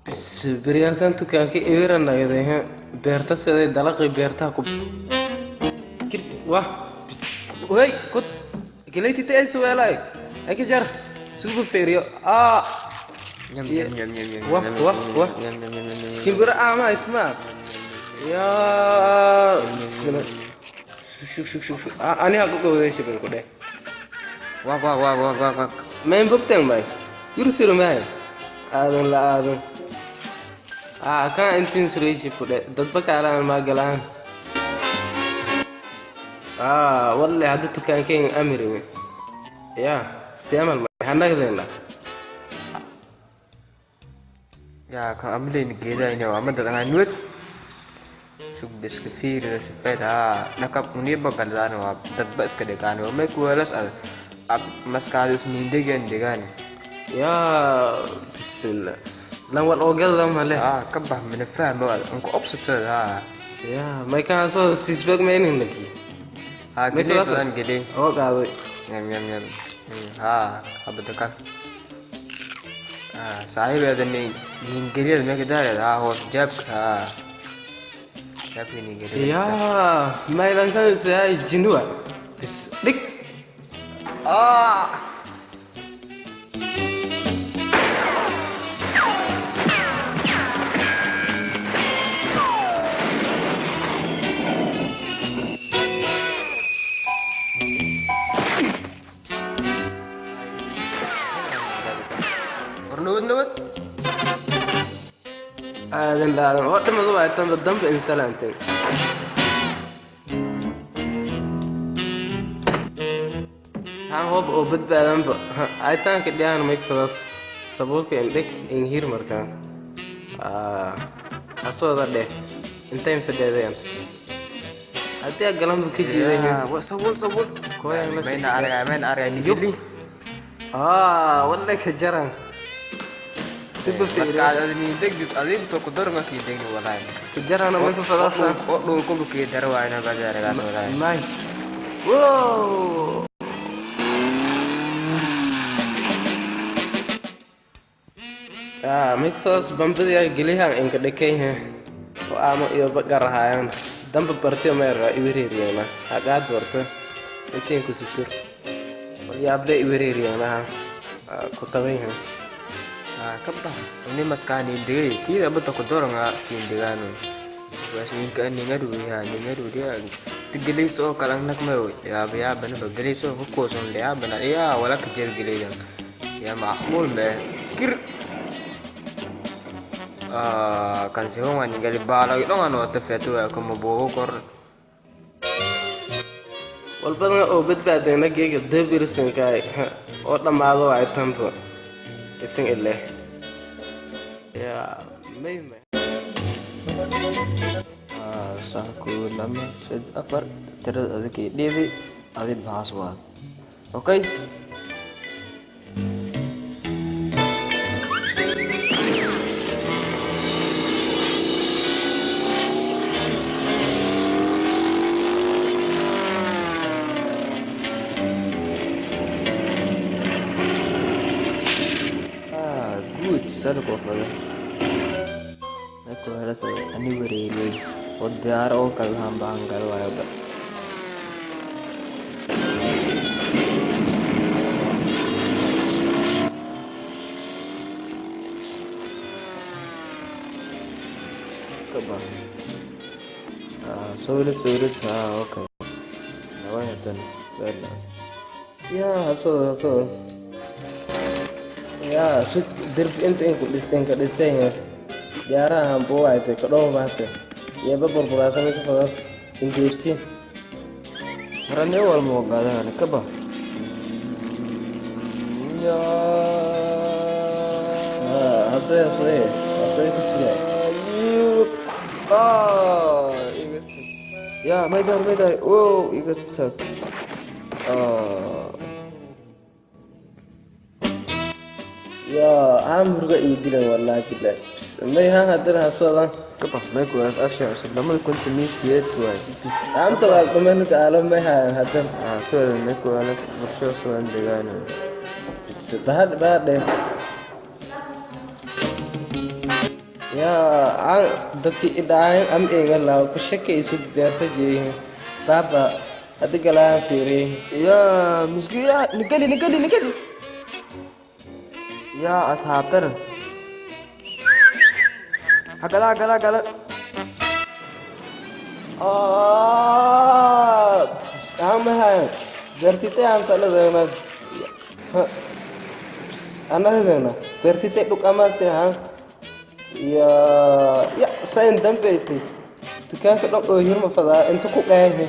Beryaalkan dukaanka eber nagade beerta siday dalaqii beertaha ku wah bis wey kut galeyti ay suweelay ay ka jar suuba feeriyo aa wah wah wah shimbiro ama itma yaa bisna shuk shuk shuk shuk ani ha ku gowday shimbir ku dheh. Wah wah wah wah wah wah. Mayn bogteen may yursiro may aadan la aadan aa kan intiin surayshi ku dheh dadba kaalaan maa galaan aa walle hadda dukaankeen amirime yaa seemal may hanagdeena. Yaa kan amleen geedayna waa madad aan nuwad sug iska fiirina sifeed haa dhakab uniba galdaan waa dadba iska dhigaan waa may kuweelas ad ab maskaxda isniindegan degaan. Yaa bismillah lan wal oogada male. Haa ka bax mina fahmo ad unku obsatood haa. Yaa may kaan soo sisbag maynin lagi. Haa. May geley sidaas badan geley oo qaaday. Yam yam yam haa habada kan haa saaxiibeeda nin ningeliyada meeka daareed haa hoos jaabka haa jaabka ningeliyada. Yaa maylankan saay jinuwa bis dhig. Aa. War nabad nabad. Aadan laadan oo dhamadu waa tanba damba insalaanteen haan hoob oo badbaadanba aytaanka dhiyaan maykfadas sabuulka indhig inhir markaa hasooda dheh intayn fadheedeen haddii galanba ka jiidayn. Yaa wa sabuul sabuul. Kooyaan la mayna argaa mayna argaa yub nigeli. Aa walle ka jaran suba fiiriyo. Maskaxda nindegdid adigu ku darma kii degni walaahi. Ka jarana mayka fadaasa. Oo dhul ku kii darwaayna badaragaas walaahi. May wow. Mikfadas bambadii ay geliyahan inka dhakayha oo aamo iyo bagarahayaan damba bartiyo meerga iwereeriyana hagaad barto intiin ku susur walyaable iwereeriyanaha ku tabayha. Haa ka bax uni maskax nindegay tiida bada ku daranga kii degaano waas ninka ningaruuriya ningaruuriya tigeleys oo kala nagmayo yaaba yaabana ba geleys oo ku koosan yaabana yaa wala ka jeer geleyda yaa macquul me kir kan si honga ningali baala donga no ta fetu kuma bogo kor. Walbadan oo badbaadayna geega dabirsankaay oo dhammaado ay tanba isin ileh yaa may may. Sax kow lama sad afar tirada adag ee dheedi adi baxaas waa okay. Good sarkofada marka hore ani wareeriyey oo diyaar oo kale waxaan bahan galo waayo. Kaba sawirad sawirad haa okay naway hadan bella. Yaa hasooda hasooda yaa sug derbi inta inku dhis inka dhisanya diyaaraha hambuwaaytay kadhowmaase yeeba burburaasa mikfadas ingeebsi. Marane walma ogaadaan kaba. Hasoy hasoy hasoy ku sugay. Iga tag yaa maydar maydar oh iga tag. Yaa hamburga ii dilan wallaahi bilahi may ha hadana hasoodan. Kaba may kuwaas action cusub 2018 waay. Bis anta waa dhamanka aalo may hayan hadan. Soodan may kuwaas bulsho soodan degaan. Bis bahad bahadhe. Yaa aan dadki idhaayan am eega laa ku shakayso beerta jeeyin baaba hadi galaan fiiriyey. Yaa miski yaa nigali nigali nigali. Yaa asxaabtana. Hagala hagala hagala. Amaha beertite aan taladana anadana beertite dhug amase ha ya ya sayn dambeyti dukaanka dhan oo hirma fadaa inta ku qaahe.